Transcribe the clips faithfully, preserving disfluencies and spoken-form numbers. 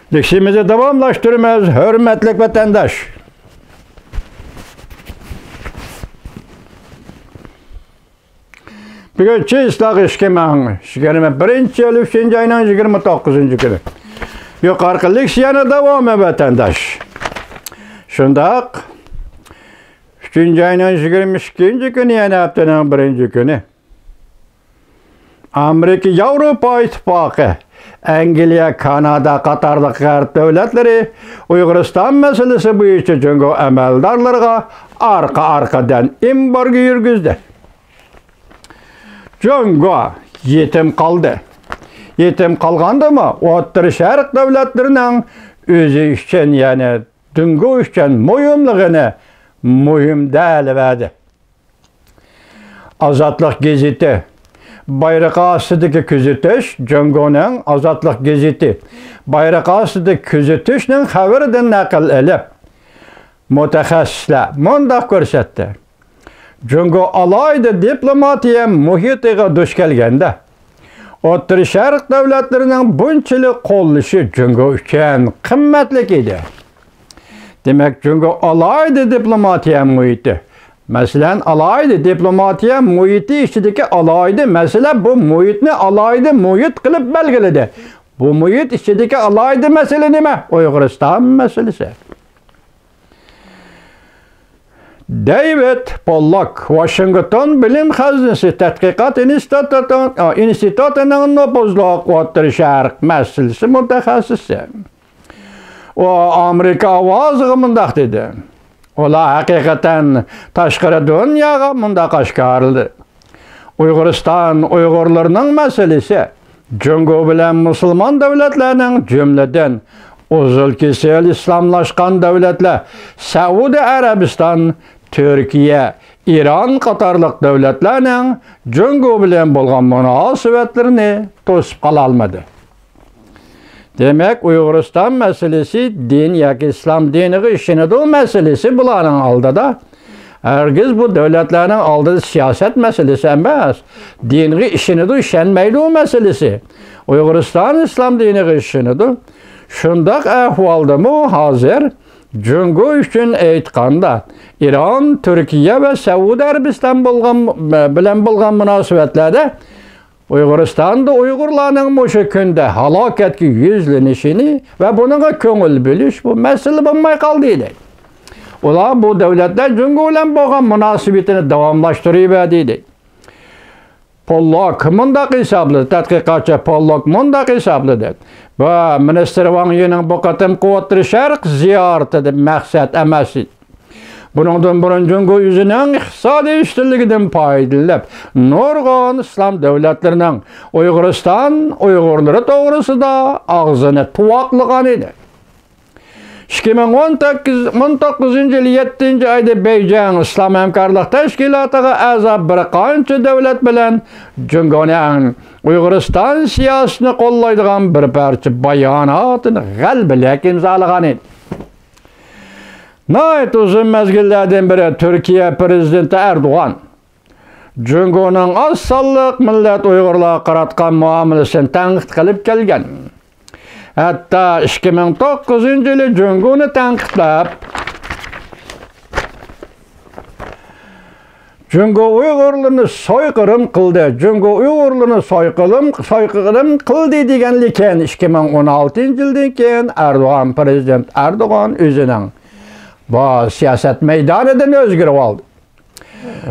لېكسىيىمىزنى داۋاملاشتۇرىمىز، ھۆرمەتلىك ۋەتەنداش. بۈگۈن چېسلاق ئىككى مىڭ يىگىرمە بىرىنچى يىل ئۈچىنچى ئاينىڭ يىگىرمە توققۇزىنچى كۈنى. يۇقىرىقى لېكسىيەنىڭ داۋامى ۋەتەنداش. شۇنداق، ئۈچىنچى ئاينىڭ يىگىرمە ئىككىنچى كۈنى، يەنى ھەپتىنىڭ بىرىنچى كۈنى. ئامېرىكا، ياۋروپا ئىتتىپاقى، ئەنگلىيە، كانادا قاتارلىق غەرب دۆلەتلىرى ئۇيغۇرىستان مەسىلىسى بويىچە جۇڭگو ئەمەلدارلىرىغا ئارقا-ئارقىدىن ئېمبارگو يۈرگۈزدى. جۇڭگو يېتىم قالدى. يېتىم قالغاندىمۇ ئوتتۇرا شەرق دۆلەتلىرىنىڭ ئۆزى ئۈچۈن، يەنى جۇڭگو ئۈچۈن مۇھىملىقىنى مۇھىم دەۋەردى. ئازادلىق گېزىتى بايرىقى ئاستىدىكى كۆزىتىش، جۇڭگونىڭ ئازادلىق گېزىتى بايرىقى ئاستىدىكى كۆزىتىشنىڭ خەۋىرىدىن نەقىل ئېلىپ، مۇتەخەسسىسلەر مۇنداق كۆرسەتتى: جۇڭگو ئالاھىدە دىپلوماتىيە مۇھىتىغا دۇچ كەلگەندە، ئوتتۇرا شەرق دۆلەتلىرىنىڭ بۇنچىلىك قوللىشى جۇڭگو ئۈچۈن قىممەتلىك ئىدى. دېمەك، جۇڭگو ئالاھىدە دىپلوماتىيە مۇھىتى. مەسىلەن، ئالاھىدە دىپلوماتىيە مۇھىتى ئىچىدىكى ئالاھىدە مەسىلە، بۇ مۇھىتنى ئالاھىدە مۇھىت قىلىپ بەلگىلىدى. بۇ مۇھىت ئىچىدىكى ئالاھىدە مەسىلە نېمە؟ ئۇيغۇرىستان مەسىلىسى. دېۋىد پوللوك، ۋاشىنگتون بىلىم خەزنىسى تەتقىقات ئىنستىتۇتىنىڭ، ئىنستىتۇتىنىڭ نوپۇزلۇق ئوتتۇرا شەرق مەسىلىسى مۇتەخەسسىسى. ئۇ ئامېرىكا ئاۋازىغا مۇنداق دېدى: ئۇلار ھەقىقەتەن تاشقىرى دۇنياغا مۇنداق ئاشكارىلىدى: ئۇيغۇرىستان ئۇيغۇرلىرىنىڭ مەسىلىسى جۇڭگو بىلەن مۇسۇلمان دۆلەتلەرنىڭ، جۈملىدىن ئۇزۇل كېسىل ئىسلاملاشقان دۆلەتلەر سەئۇدى ئەرەبىستان، تۈركىيە، ئىران قاتارلىق دۆلەتلەرنىڭ جۇڭگو بىلەن بولغان مۇناسىۋەتلىرىنى توسۇپ قالالمىدى. دېمەك، ئۇيغۇرىستان مەسىلىسى دىن ياكى ئىسلام دىنىغا ئىشىنىدۇ مەسىلىسى بۇلارنىڭ ئالدىدا. ھەرگىز بۇ دۆلەتلەرنىڭ ئالدىدا سىياسەت مەسىلىسى ئەمەس، دىنغا ئىشىنىدۇ، ئىشەنمەيدۇ مەسىلىسى. ئۇيغۇرىستان ئىسلام دىنىغا ئىشىنىدۇ. شۇنداق ئەھۋالدىمۇ ھازىر جۇڭگو ئۈچۈن ئېيتقاندا، ئىران، تۈركىيە ۋە سەئۇدى ئەرەبىستان بولغان، بىلەن بولغان مۇناسىۋەتلەردە ئۇيغۇرىستاندا ئۇيغۇرلارنىڭ مۇشۇ كۈندە ھالاكەتكە يۈزلىنىشىنى ۋە بۇنىڭغا كۆڭۈل بۆلۈش بۇ مەسىلە بولماي قالدى، دەيدۇ. ئۇلار بۇ دۆلەتلەر جۇڭگو بىلەن بولغان مۇناسىۋىتىنى داۋاملاشتۇرۇۋەردى، دەيدۇ. پوللوك مۇنداق ھېسابلىدى، تەتقىقاتچى پوللوك مۇنداق ھېسابلىدى: بۇ مىنىستىر ۋاڭ يىنىڭ بۇ قېتىمقى ئوتتۇرا شەرق زىيارىتىدىن مەقسەت ئەمەس ئىدى. بۇنىڭدىن بۇرۇن جۇڭگو ئۆزىنىڭ ئىقتىسادىي ئۈستۈنلۈكىدىن پايدىلىنىپ، نۇرغۇن ئىسلام دۆلەتلىرىنىڭ ئۇيغۇرىستان ئۇيغۇرلىرى توغرىسىدا ئاغزىنى تۇۋاقلىغان ئىدى. ئىككى مىڭ ئون توققۇزىنچى يىل يەتتىنچى ئايدا بېيجىڭ ئىسلام ھەمكارلىق تەشكىلاتىغا ئەزا بىر قانچە دۆلەت بىلەن جۇڭگونىڭ ئۇيغۇرىستان سىياسىتىنى قوللايدىغان بىر پارچە باياناتىنى غەلىبىلىك ئىمزالىغان ئىدى. ناھايىتى ئۇزۇن مەزگىللەردىن بېرى تۈركىيە پىرېزىدېنتى ئەردوغان جۇڭگونىڭ ئاز سانلىق مىللەت ئۇيغۇرلارغا قاراتقان مۇئامىلىسىنى تەنقىد قىلىپ كەلگەن. ھەتتا ئىككى مىڭ توققۇزىنچى يىلى جۇڭگونى تەنقىدلەپ، جۇڭگو ئۇيغۇرلىرىنى سويقىرىم قىلدى، جۇڭگو ئۇيغۇرلىرىنى سويقىرىم، سويقىرىم قىلدى دېگەن، لېكىن ئىككى مىڭ ئون ئالتىنچى يىلدىن كېيىن ئەردوغان، پىرېزىدېنت ئەردوغان ئۆزىنىڭ بۇ سىياسەت مەيدانىدىن ئۆزگىرىۋالدى.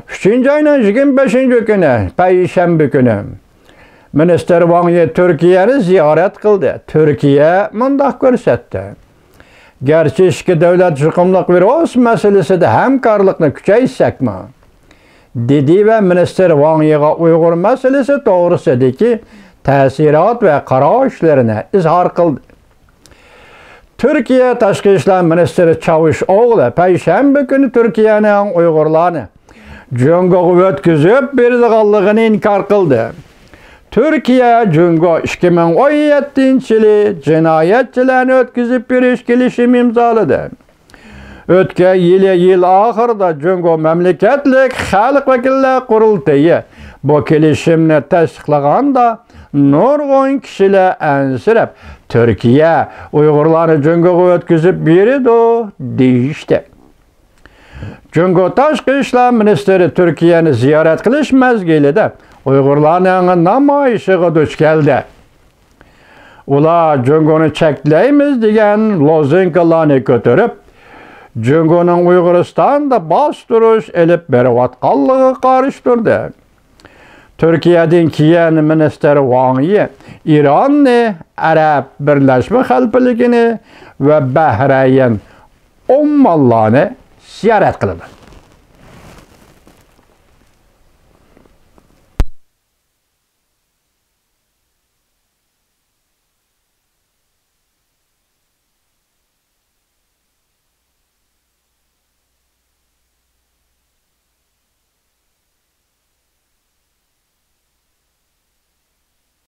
ئۈچىنچى ئاينىڭ يىگىرمە بەشىنچى كۈنى، پەيشەنبە كۈنى، مىنىستىر ۋاڭ يى تۈركىيەنى زىيارەت قىلدى. تۈركىيە مۇنداق كۆرسەتتى: گەرچە ئىككى دۆلەت يۇقۇملۇق ۋىرۇس مەسىلىسىدە ھەمكارلىقنى كۈچەيتسەكمۇ، دېدى ۋە مىنىستىر ۋاڭ يىغا ئۇيغۇر مەسىلىسى توغرىسىدىكى تەسىرات ۋە قاراشلىرىنى ئىزھار قىلدى. تۈركىيە تاشقى ئىشلار مىنىستىرى چاۋۇش ئوغلى پەيشەنبە كۈنى تۈركىيەنىڭ ئۇيغۇرلارنى جۇڭگوغا ئۆتكۈزۈپ بېرىدىغانلىقىنى ئىنكار قىلدى. تۈركىيە جۇڭگو ئىككى مىڭ ئون يەتتىنچى يىلى جىنايەتچىلەرنى ئۆتكۈزۈپ بېرىش كېلىشىمى ئىمزالىدى. ئۆتكەن يىلى يىل ئاخىرىدا جۇڭگو مەملىكەتلىك خەلق ۋەكىللەر قۇرۇلتىيى بۇ كېلىشىمنى تەستىقلىغاندا، نۇرغۇن كىشىلەر ئەنسىرەپ، تۈركىيە ئۇيغۇرلارنى جۇڭگوغا ئۆتكۈزۈپ بېرىدۇ دېيىشتى. جۇڭگو تاشقى ئىشلار مىنىستىرى تۈركىيەنى زىيارەت قىلىش مەزگىلىدە ئۇيغۇرلارنىڭ نامايىشىغا دۇچ كەلدى. ئۇلار جۇڭگونى چەكلەيمىز دېگەن لوزۇنكىلارنى كۆتۈرۈپ، جۇڭگونىڭ ئۇيغۇرىستاندا باستۇرۇش ئېلىپ بېرىۋاتقانلىقىغا قارشى تۇردى. تۈركىيەدىن كېيىن مىنىستىر ۋاڭ يى ئىراننى، ئەرەب بىرلەشمە خەلىپىلىكىنى ۋە بەھرەين، ئوممانلارنى زىيارەت قىلىدۇ.